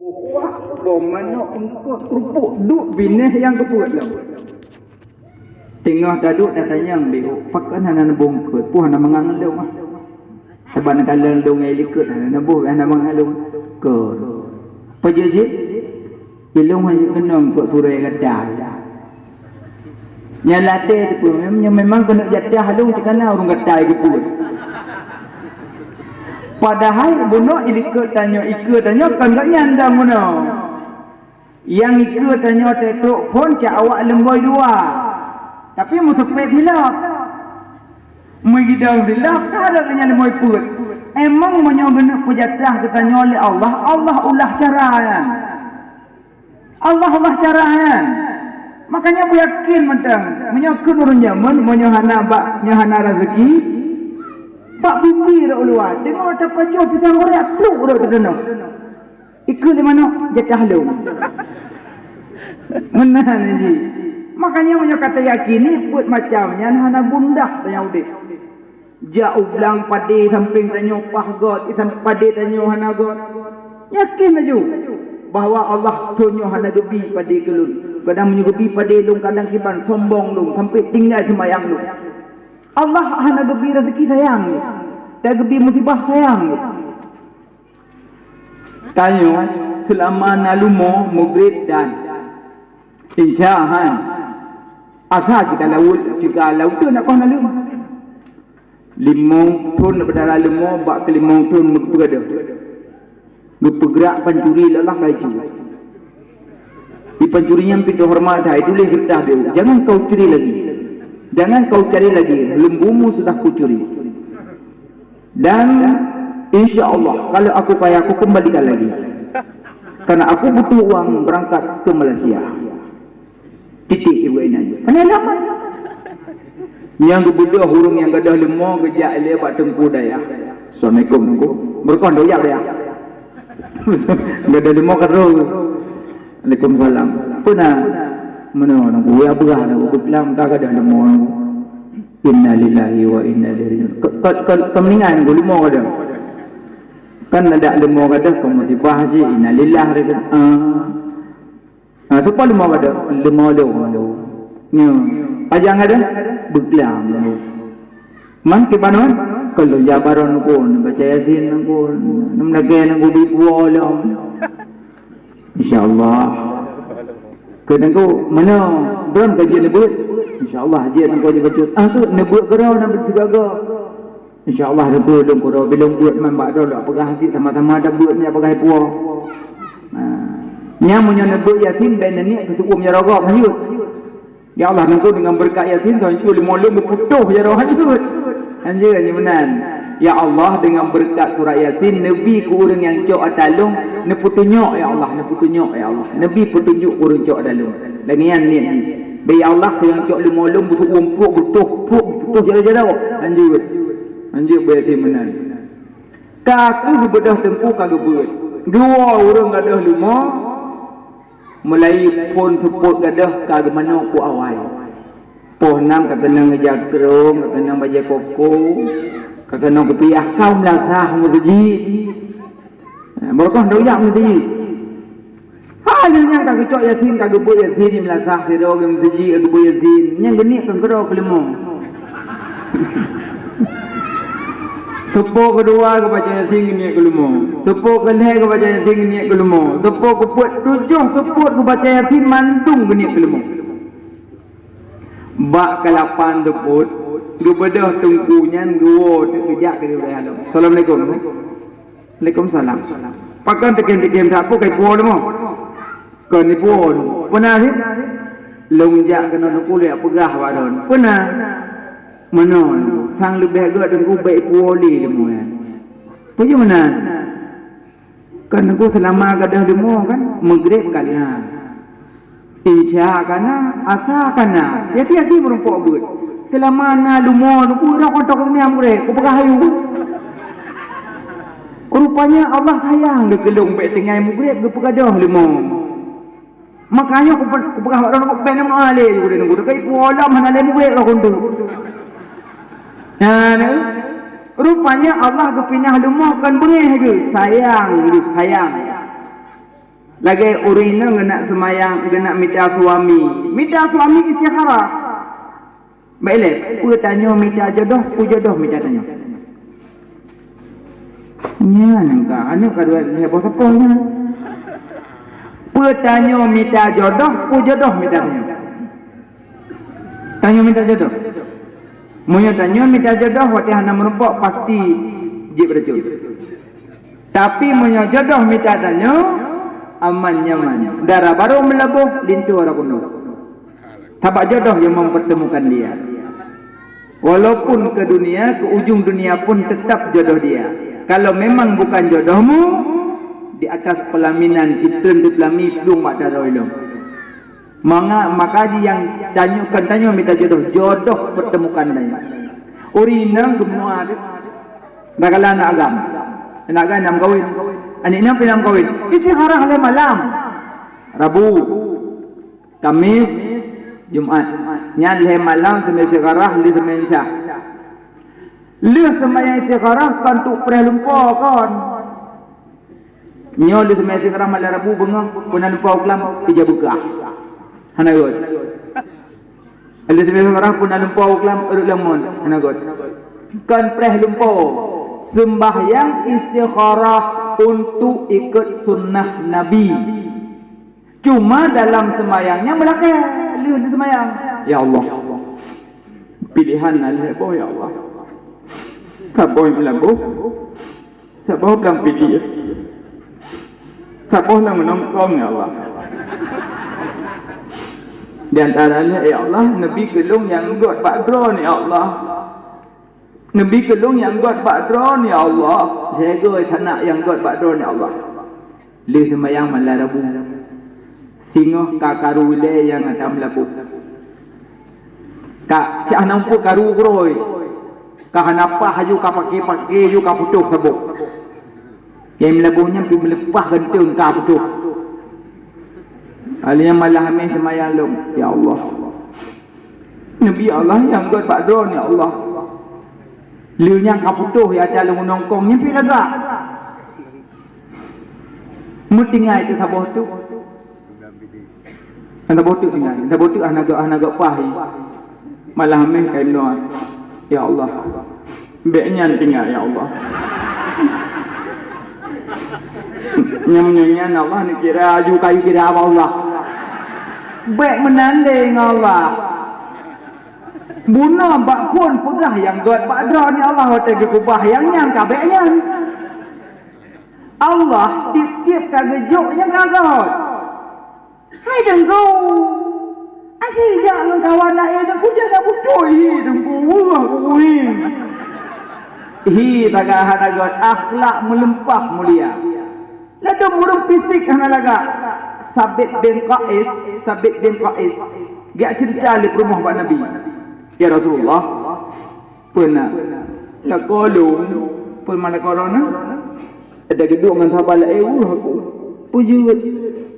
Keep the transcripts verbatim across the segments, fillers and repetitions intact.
Uwak, boh manok, eungkôt, keurupuk, duek binéh nyang geupeuet lom. Teungoh taduek tatanyong beu, pakon hana neuboh eungkôt, peue hana mangat ngon lôn ah. Sabab neukalon lôn ngon likôt hana neuboh, hana mangat lôn. Kôt. Peue jeuet cit? Ilôn hana keunong kôt surée gata. Nyang latée teupeu, nyang memang keuneuk jatah lôn cit kana ureuëng gata geupeuet. Padahai bunoe ilikôt tanyoe, ikeu tanyoe kon gobnyan dong bunoe. Nyang ikeu tanyoe teutrok phon cak awak leumboi dua. Tapi meuseupet silop. Meugidong silop ka lheueh nyan leumboi peuet. Emang meunyoe geuneuk peujatah geutanyoe lé Allah, Allah ulah cara nyan. Allah, Allah cara nyan. Makanya beuyakin mantong, meunyoe kheun ureuëng jameun, meunyoe hana bak, nyoe hana rezeki, bak bibi rot u luwa, teungoh tapajoh pisang goreng, pluk rot teudeungoh. Ikeu lé manok, jatah lôn. Meunan ji. Makanya meunyoe ka tayakini, peuet macam nyan hana bundah tanyoe udeb. Jak u blang padé sampéng tanyoe paih göt, i sam-, padé tanyoe hana göt. Yakin laju bahwa Allah tunyok hana geubi padé keu lôn. Kadang meunyoe geubi padé lôn kadang kiban sombong lôn sampai tinggai seumayang lôn. Allah hana geubi rezeki sayang lôn. Dan geubi musibah sayang lôn. Tanyoe seulama na leumo mugrib dan insya han. Asa jika laut, jika laut tu nak kau na leumo. Limong thon daripada leumo bak keu limong thon meupeugah. Geupeugerak pancuri lelah laju. Di pancuri nyan pintoe horeumat hai tuléh geureutah deuh. Jangan kau curi lagi. Jangan kau cari lagi. Lembumu sudah kucuri. Dan insya Allah kalau aku kaya aku kembalikan lagi. Karena aku butuh uang berangkat ke Malaysia. Titik ibu inan. Mana lama? Nyang geubeudôh ureuëng nyang gadôh leumo geujak ilée bak teungku dayah. Assalamualaikum teungku. Beureukoh dok jak dayah. Gadôh leumo ka troh. Waalaikumsalam. Peue na? Meunoe teungku, ya beurah teungku, beuklam ka gadôh leumo. Innalillahi wa inna ilaihi raji'un. Ka, ka, ka, ka meuninggai teungku leumo gadôh. Kan adak leumo gadôh ka musibah cit, innalillah dia kata. Ah. Ha, teupeu leumo gadôh, leumo lôn. Nyo, pajang gadôh, beuklam lôn. Man kiban wan, kalau ya baron pun, baca Yasin pun, nem lagée nang ubi puo lom. Insya Allah. Keu teungku, mana belum kaji neubeuet? Insya Allah, jeuet teungku dibacut. Ah, tu neubeuet keudroe na beuteugaga. Insya Allah, teungku lôn kudroe bilong buet man bak droe lôn peugah cit sama-sama tabeuet nyan peugah ipuwoe. Nah, nyan meunyoe neubeuet Yasin, bèk neuniet keu seuuem jaroe gob hanjeuet. Ya Allah, teungku deungon beureukat Yasin, soe hanjeuet leumo lôn beuputôh jaroe hanjeuet. Hanjeuet, hanjeuet meunan. Ya Allah, deungon beureukat surat Yasin, neubi keu ureueng nyang cok ata lôn, neupeutunyok, ya Allah, neupeutunyok, ya Allah. Neubi peutunjuk keu ureueng cok ata lôn. Lagèe nyan niet jih. Bèk, ya Allah, keu nyang cok leumo lôn beuseuuem pruek, beutôh pruek, beutôh jaroe-jaroe. Hanjeuet. Hanjeuet beuet Yasin meunan. Ka kheueh beudôh teungku ka geubeuet. Geuwoe ureueng gadôh leumo, mulai phôn seupôt gadôh ka geumanok ku awai. Poh nam ka keunong ija krông, ka keunong bajèe koko, ka keunong kupiah, ka meulasah meuseujid. Beureukoh dok jak meuseujid. Ha, lheueh nyan ka geucok Yasin, ka geubeuet Yasin, di meulasah sidroe, geumeuseujid, ka geubeuet Yasin. Nyan geuniet keu keudroe keu leumo. Seupôt keudua geubaca Yasin geuniet keu leumo. Seupôt keulhèe geubaca Yasin geuniet keu leumo. Seupôt keupeuet tujoh seupôt geubaca Yasin mandum geuniet keu leumo. Bak keulapan seupôt, geubeudôh teungku nyan geuwoe teuk geujak keu di ureueng nyan. Assalamualaikum. Waalaikumsalam. Pakon teukem-teukem that, peue ka ipuwoe leumo? Kon ipuwoe leumo. Peue na cit? Lôn jak keunoe teungku lôn jak peugah bak droeneuh. Peue na? Meunoe leumo. Sang leubeh gèt teungku bèk ipuwoe lé leumo nyan. Peue jeuet meunan? Kon teungku seulama gadôh leumo kan? Meugreb ka na. Isya ka na, asa ka na. Yati-yati meurumpok beuet. Seulama na leumo teungku, uroe kon tôk seungieng meugreb, kupeugah ayue. Rupanya Allah sayang geukeulong bèk tinggai meugreb geupeugadôh leumo. Makanya kupe-, kupeugah bak droeneuh, bèk na meu'ah lé, geupeugah, "Keu ipuwoe lom hana lé meugreb lôn keuneuk." Nah, nah. Rupanya Allah geupinah leumo kon beungéh geuh, sayang geuh, sayang. Lagèe ureueng inong geunak seumayang, geunak mita suami. Mita suami istikharah. Baik lé, peue tanyoe mita jodoh, peue jodoh mita tanyoe? Nyan ka, aneuk ka dua lhèe boh sapoh nyan. Peue tanyoe mita jodoh, peue jodoh mita tanyoe? Tanyoe mita jodoh. Meunyoe tanyoe mita jodoh, watèe hana meurumpok, pasti jeuet beuracôn. Tapi meunyoe jodoh mita tanyoe, aman nyaman. Dara barô meulaboh, linto dara keunoe. Sabab jodoh yang mempertemukan dia. Walaupun ke dunia, ke ujung dunia pun tetap jodoh dia. Kalau memang bukan jodohmu, di atas pelaminan, itreun teupeulami plueng bak daroe lom. Manga, maka jih nyang tanyoe, kon tanyoe mita jodoh, jodoh pertemukan tanyoe. Ureueng inong geumeunoe teuh, takalon aneuk agam. Aneuk agam nyang meukawen. Aneuk inong pih nyang meukawen. Istikharah lhèe malam. Rabu, Kamis, Jumat. Nyan lhèe malam seumayang istikharah, lheuh seumayang Isya. Lheuh seumayang istikharah kon trok preh lumpoe kon. Nyoe lheuh seumayang istikharah malam Rabu beungoh, peue na lumpoe u klam, ija beukah. Hana rhot. Lheuh seumayang istikharah peue na lumpoe u klam, rhot lam mon. Hana rhot. Kon preh lumpoe. Seumbahyang istikharah untuk ikut sunnah Nabi. Cuma dalam seumayang nyan meulakèe lheuh seumayang. Ya Allah. Pilihan na lhèe boh, ya Allah. Saboh meulaboh. Saboh blang pidie. Saboh lam nongkrong, ya Allah. Di antara lhèe, ya Allah, neubi keu lôn nyang göt bak droeneuh, ya Allah. Neubi keu lôn nyang göt bak droeneuh, ya Allah. Lhèe goe sanak nyang göt bak droeneuh, ya Allah. Lheuh seumayang malam Rabu. Singoh ka karu ilèe nyang ata meulaboh. Ka, cit hana muphom karu keudroe. Ka hana paih aju ka paké-paké aju ka putôh saboh. Nyang meulaboh nyan pih meuleupah ganteung ka putôh. Alèh nyan malam Hamèh seumayang lom, ya Allah. Neubi Allah nyang göt bak droeneuh, ya Allah. Lheuh nyan ka putôh, ya, ata lôn nongkrong nyan pih lagak. Meutinggai teuh saboh teuk. Hana boh teuk tinggai, hana boh teuk hana gak, hana gak paih. Malam Hamèh ka inoe. Ya Allah. Bèk nyan tinggai, ya Allah. Nyang meunyoe nyan Allah neukira aju kayue kira bak Allah. Bèk meunan lé ngon Allah. Bunoe bak phôn peugah nyang göt bak droeneuh, ya Allah, watèe geukeubah nyang nyan ka bèk nyan. Allah tiep-tiep ka geujok nyang ka göt. Hai Teungku, aci jak ngon kawan laén, aku jak na beutôi hi Teungku, weueh aku hi. Hi taga hana göt, akhlak meulimpah mulia. Ladôm ureueng fisik hana lagak. Sabit bin Qais, Sabit bin Qais, geujak ceurita lé peurumoh bak Nabi, "Ya Rasulullah, peue na lakoe lôn, peue ma lakoe lôn na? Ada geuduek ngon sahabat laén, weueh aku. Peue jeuet?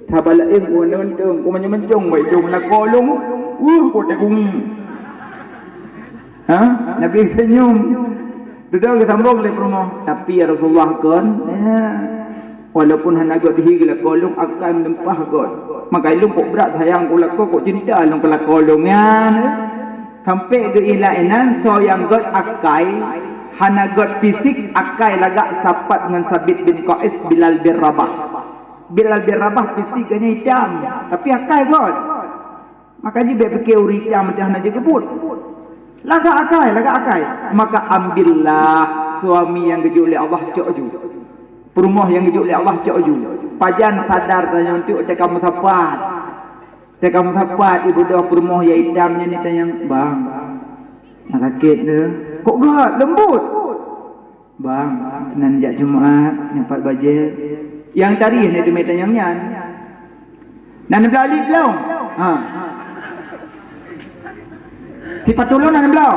Sahabat laén ku nonton, ku manyong-manyong bak ijong lakoe lôn, weueh aku teugungi." Ha? Nabi seunyum. Dudoe geusambong lé peurumoh, "Tapi ya Rasulullah kon, ya, walaupun hana göt hi lakoe lôn, akai meulimpah göt. Maka lôn kok brat sayang ku lakoe, kok cinta lôn keu lakoe lôn nyan." Sampai geuilah inan soe nyang göt akai, hana göt fisik, akai lagak sapat ngon Sabit bin Qais, Bilal bin Rabah. Bilal bin Rabah fisik geuhnyan itam, tapi akai göt. Maka jih bèk pike ureueng itam meudah na jeuet geubeuet. Lagak akai, lagak akai. Maka ambillah suami nyang geujok lé Allah cok ju. Peurumoh nyang geujok lé Allah cok ju. Pajan sadar tanyoe teuk teuka meusapat. Teuka meusapat ibu doh peurumoh nyang itam nyan tanyong, "Bang, na sakét neuh?" Kok göt, leumbot. "Bang, nan jak Jumat, nyoe pat bajèe." Nyang tari hana teumé tanyong nyan. "Nan neubloe lip lôn?" Ha. "Sipatu lôn nan neubloe?"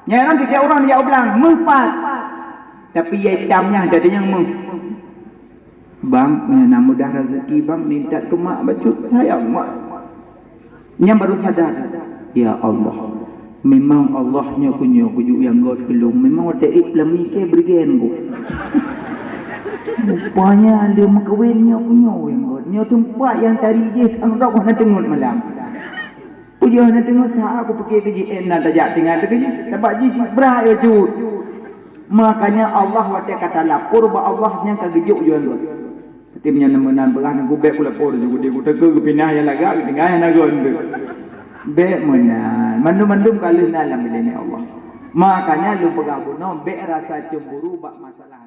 Nyan tiep-tiep uroe jak u blang, meuh pat. Tapi nyang itam nyan hana tanyong meuh. "Bang, meunyoe na mudah raseuki, Bang, minta keu mak bacut, sayang mak." Nyan baru sadar, "Ya Allah, memang Allah nyoe keu nyoe geujok nyang göt keu lôn, memang watèe ék peulami kèe beureugen ku." Rupanya lé meukawen nyoe punya nyang got. Nyoe teumpat nyang tari jih sang dok hana teungeut malam. Peue hana teungeut, ha, aku pikir keu jih, eh, na tajak tinggai teuh jih. Tabak jih cit brat ya cut. Makanya Allah watèe ka talapor bak Allah nyang ka geujok nyang got. Tapi meunyoe meunan peugah nunggu bèk kulapor ju gudi kuteuka geupinah ya lagak tinggai hana got. Bèk meunan. Mandum-mandum ka lheueh na lam bilék Allah. Makanya lôn peugah bunoe bèk rasa cemburu bak masalah